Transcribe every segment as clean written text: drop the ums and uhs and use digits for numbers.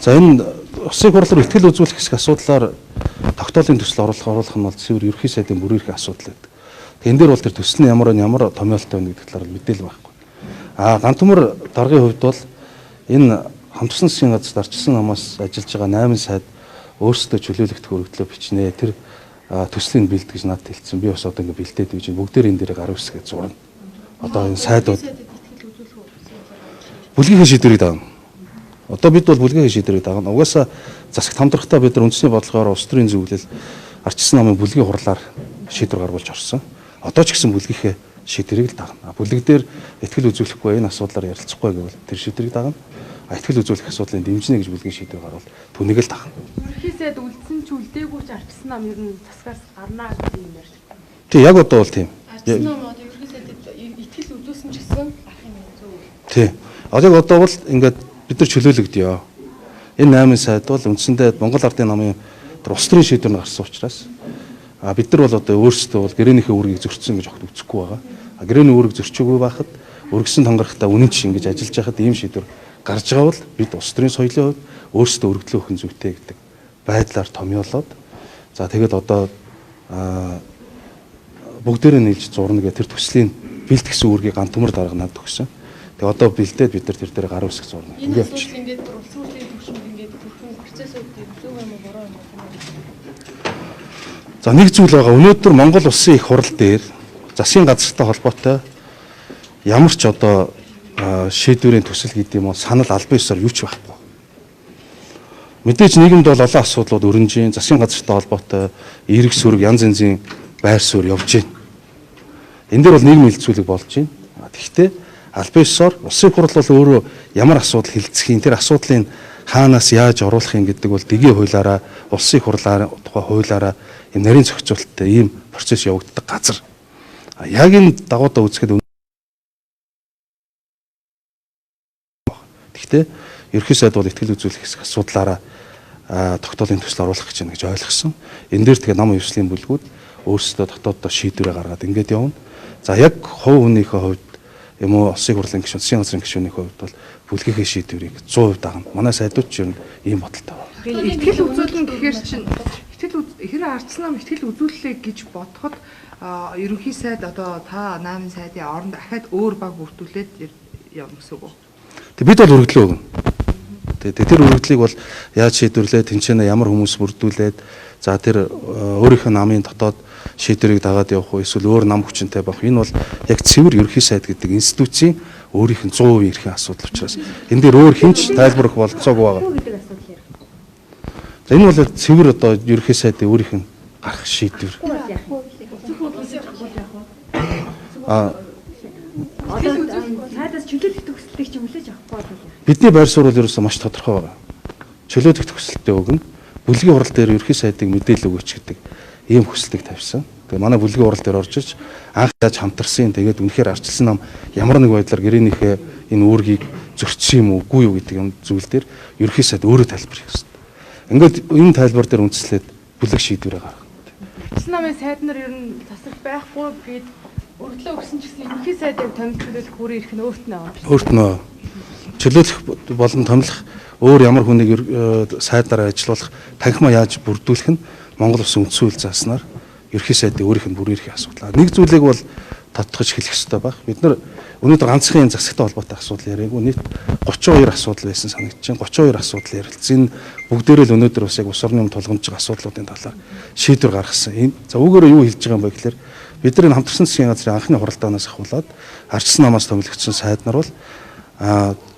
За энэ Улсын их хурал руу итгэл үзүүлэх хэсэг асуудлаар тогтоолын төсөл оруулах нь бол цэвэр ерөнхий сайдын бүрэн эрхийн асуудал байдаг. Энэ дээр бол тэр төсөл нь ямар томьёолтой байна гэдэг талаар мэдээлэл байхгүй. А Гантүмөр даргын хувьд бол энэ хамтарсан засгийн газарт арчилсан намаас ажиллаж байгаа 8 сайд өөрсдөө чөлөөлөгдөх өргөдлөө бичнэ. Тэр төслийн бэлтгэж надад хэлсэн. Би бас одоо ингэ бэлдээд гэж бүгдээр энэ дээр гар үсгээ зурна. Одоо энэ сайдууд бүлгийнхээ шийдвэрийг дагна. Одоо бид бол бүлгийнхээ шийдвэрийг дагна. Угаасаа засагт хамтрахтаа бид нар үндэсний бодлогоор улс төрийн зөвлөл арчилсан намын бүлгийн хурлаар шийдвэр гаргуулж орсон. Одоо ч гэсэн бүлгийнхээ шийдвэрийг л дагна. Бүлэг дээр итгэл үзүүлэхгүй энэ асуудлаар ярилцахгүй гэвэл тэр шийдвэрийг дагна. Итгэл үзүүлэх асуудлыг дэмжинэ гэж бүлгийн шийдвэр гарвал түүнийг л дагна. Ерөнхий сайд үлдсэн ч үлдээгүй ч арчилсан нам ер нь засгаас гарна гэдэг юм ярьж байна. Тий, яг одоо бол тийм. Арчилсан нам одоо ерөнхий сайдад итгэл үзүүлсэн ч гэсэн гарах юм зөв үү? Тий. Одоо яг одоо бол ингээд бид нар чөлөөлөгдөё. Энэ 8 сайд бол үндсэндээ Монгол Ардын намын тэр улс төрийн шийдвэр нь гарсан учраас бид нар бол одоо өөрсдөө бол гэрээнийхээ үүргийг зөрчсөн гэж огт үзэхгүй байгаа. Гэрээний үүрэг зөрчөөгүй байхад өргөсөн тангарахтаа үнэн ч ингэж ажиллаж байхад ийм шийдвэр гарч байгаа бол бид улс төрийн соёлын хувьд өөрсдөө өргөдлөө өгөх нь зүйтэй гэдэг байдлаар томьёолоод за тэгээд одоо бүгдээрээ нийлж зурна гэх тэр төслийн бэлтгэсэн үүргийг Гантүмөр дарга надад өгсөн. Тэгээ одоо бэлдээд бид нар тэр дээр гар үсэх зурна. Энэ асуудал ингээд улсын хурлын түвшинд ингээд төрхөн процессууд зөв юм уу буруу юм уу? За нэг зүйл байгаа. Өнөөдөр Монгол улсын их хурал дээр засгийн газартай холбоотой ямар ч одоо шийдвэрийн төсөл гэдэг юм уу санал албан ёсоор юу ч байхгүй. Мэдээж нийгэмд бол олон асуудлууд өрнөж байна. Засгийн газартай холбоотой эерэг сөрөг янз янзын байр суурь явж байна. Энэ дээр бол нийгмийн хилцүүлэг болж байна. Тэгэхдээ албан ёсоор улсын хурал бол өөрөө ямар асуудал хилцэх юм, тэр асуудлыг хаанаас яаж оруулах юм гэдэг бол дэгийн хуулиараа, улсын хурлаар тухай хуулиараа юм нарийн зохицуулттай ийм процесс явагддаг газар. Яг энэ дагуудаа үзэхэд гэхдээ ерөнхий сайд бол итгэл үзүүлэх хэсэг асуудлаараа тогтоолын төсөл оруулах гэж байна гэж ойлгосон. Энэ дээр тэгээ нам ёслолын бүлгүүд өөрсдөө дотооддоо шийдвэрээ гаргаад ингээд явна. За яг хувь хүнийхээ хувьд юм уу улсын хурлын гишүүн, засгийн газрын гишүүний хувьд бол бүлгийнхээ шийдвэрийг 100% дагна. Манай сайдууд ч ер нь ийм бодолтой байна. Итгэл үзүүлнэ гэхээр чинь итгэл хэрэг арчилсан нам итгэл үзүүллээ гэж бодоход ерөнхий сайд одоо та 8 сайдын оронд дахиад өөр баг бүрдүүлээд явна гэсэн үг үү? Тэг бид бол өргөдлөө өгнө. Тэр өргөдлийг бол яаж шийдвэрлээ, тэнцэнэ ямар хүмүүс бүрдүүлээд за тэр өөрийнх нь намын дотоод шийдвэрийг дагаад явах уу эсвэл өөр нам хүчинтэй байх. Энэ бол яг цэвэр ерөнхий сайд гэдэг институцийн өөрийнх нь 100% эрхийн асуудал учраас энэ дээр өөр хэн ч тайлбар өгөх бололцоогүй байгаа. За энэ бол цэвэр одоо ерөнхий сайдын өөрийнх нь гарах шийдвэр. Сайдаас чөлөөлөх төгсөлтийг чи хүлээж авахгүй бол бидний байр суурь бол ерөөсөө маш тодорхой байгаа. Чөлөөлөх төгсөлтөө өгнө. Бүлгийн хурал дээр ерөнхий сайдыг мэдээлэл өгөөч гэдэг ийм хүсэлтийг тавьсан. Тэгээ манай бүлгийн хурал дээр орж иж анх яаж хамтарсан, тэгээд үнэхээр арчилсан нам ямар нэг байдлаар гэрээнийхээ энэ үүргийг зөрчсөн юм уу, үгүй юу гэдэг юм зүйл дээр ерөнхий сайд өөрөө тайлбар хийх ёстой. Ингээд энэ тайлбар дээр үндэслээд бүлэг шийдвэрээ гаргана. Арчилсан намын сайд нар ер нь засаг байхгүй гээд өргөдлөө өгсөн ч гэсэн ерөнхий сайдыг томилж чөлөөлөх бүрийн эрх нь өөрт нь байгаа юм шиг. Өөрт нь чөлөөлөх болон томилох өөр ямар хүнийг сайдаараа ажиллуулах танхимаа яаж бүрдүүлэх нь Монгол улсын үндсэн хууль зааснаар ерөнхий сайдын өөрийнх нь бүрийн эрхийн асуудал. Нэг зүйлийг бол тодтогч хэлэх ёстой байх. Бид нар өнөөдөр ганцхан энэ засагтай холбоотой асуудал яриаггүй. Нийт 32 асуудал байсан санагдаж байна. 32 асуудал ярилцсан. Энэ бүгдээрээ л өнөөдөр бас яг улс орны өмнө тулгамдж байгаа асуудлуудын талаар шийдвэр гаргасан. Энэ за үүгээрээ юу хэлж байгаа юм бэ гэхээр бид нар энэ хамтарсан засгийн газрын анхны хуралдаанаас ахуулаад арчилсан намаас томилогдсон сайд нар бол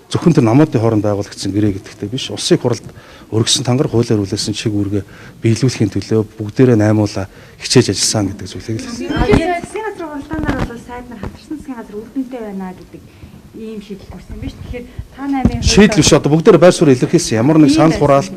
зөвхөн тэр намуудын хооронд байгуулагдсан гэрээ гэдэгтэй биш. Улсын хуралд өргөсөн тангар хуулиар хүлээсэн чиг үүргээ биелүүлэхийн төлөө бүгдээрээ наймуулаа хичээж ажилласан гэдэг зүйлийг л хэлсэн. Засгийн газрын хуралдаанаар бол сайд нар хамтарсан засгийн газар үр дүнтэй байна гэдэг ийм шийдэл төрсэн юм биш. Тэгэхээр та 8-ын шийдэл биш, одоо бүгдээрээ байр суурь илэрхийлсэн. Ямар нэг санал хураалт,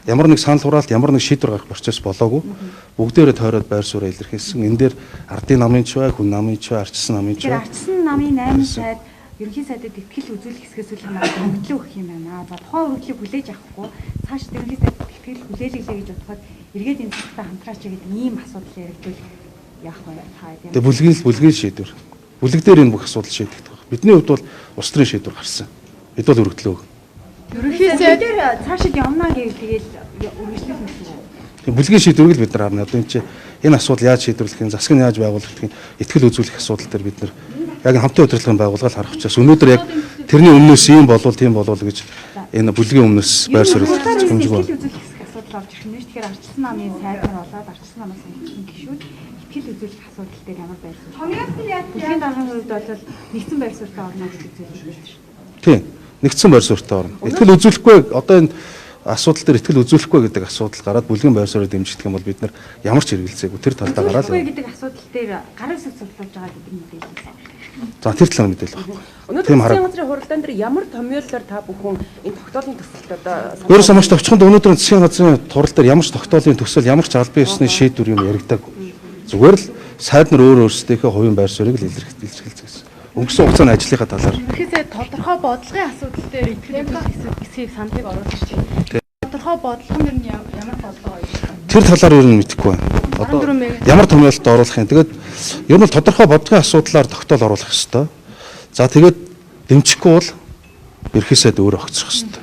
ямар нэг санал хураалт, ямар нэг шийдвэр гарах процесс болоогүй. Бүгдээрээ тойроод байр сууриа илэрхийлсэн. Энэ дээр ардын намын ч бай, хүн намын ч бай, арчилсан намын ч бай. Арчилсан намын 8 сайд ерөнхий сайдад итгэл үзүүлэх хэсгээс үл өргөдлөө өгөх юм байна. За тухайн өргөдлийг хүлээж авахгүй цааш ерөнхий сайдад итгэл хүлээлгэлээ гэж бодоход эргээд энэ засагтай хамтраач гэдэг ийм асуудал яригдвал яах вэ? Та тийм. Тэгээ бүлгийн шийдвэр. Бүлэг дээр энэ бүх асуудал шийдэгдэх. Бидний хувьд бол улс төрийн шийдвэр гарсан. Бид бол өргөдлөө өгнө. Ерөнхий сайд дээр цаашид явна гэвэл тэгэл үргэлжлүүлнэ гэсэн үг. Бүлгийн шийдвэрийг л бид нар харна. Одоо энэ чи энэ асуудал яаж шийдвэрлэх юм, засаг нь яаж байгуулах юм, итгэл үзүүлэх асуудал дээр бид нар яг хамтын удирдлагын байгууллагыг харах учраас өнөөдөр яг тэрний өмнөөс ийм болвол тийм болвол гэж энэ бүлгийн өмнөөс байр суурь зохимжгүй. Итгэл үзүүлэх хэсэг асуудал орж ирэх нь шүү. Тэгэхээр арчилсан намын сайд нар болоод арчилсан намаас сонгогдсон гишүүд итгэл үзүүлэх асуудал дээр ямар байр суурь? Бүлгийн даргын хувьд бол нэгдсэн байр суурьтай орно гэдэг зүйл байна шүү. Тийм. Нэгдсэн байр суурьтай орно. Итгэл үзүүлэхгүй одоо энэ асуудал дээр итгэл үзүүлэхгүй гэдэг асуудал гараад бүлгийн байр суурийг дэмжигдэх юм бол бид нар ямар ч хэрэгэлцээгүй тэр талдаа гараад Үзүүлэхгүй гэдэг асуудал дээр гарын үсэг цуглуулж байгаа гэдэг мэдээлэл байна. За, тэр талаар мэдээлэл байна. Өнөөдөр Тийм засгийн хараа. газрын хуралдаан дээр ямар томьёоллоор та бүхэн энэ тогтоолын төсөлт одоо Өөрөөсөө маш товчхонд өнөөдөр засгийн газрын хурал дээр ямар ч тогтоолын төсөл, ямар ч албан ёсны шийдвэр юм яригдаагүй. Зүгээр л сайд нар өөр өөрсдийнхөө хувийн байр суурийг л илэрхийлсэн. Өнгөрсөн хугацааны ажлынхаа талаар ерөнхий сайд тодорхой бодлогын асуудал дээр итгэл үзүүлэх хэсгийг саналыг оруулж байна. Тодорхой бодлого нь ер нь ямар бодлого вэ? Тэр талаар ер нь мэдэхгүй байна. Одоо 14 мега. ямар томьёолтод оруулах юм. Тэгээд ер нь бол тодорхой бодлогын асуудлаар тогтоол оруулах ёстой. За, тэгээд дэмжихгүй бол ерөнхий сайд өөрөө огцрох ёстой.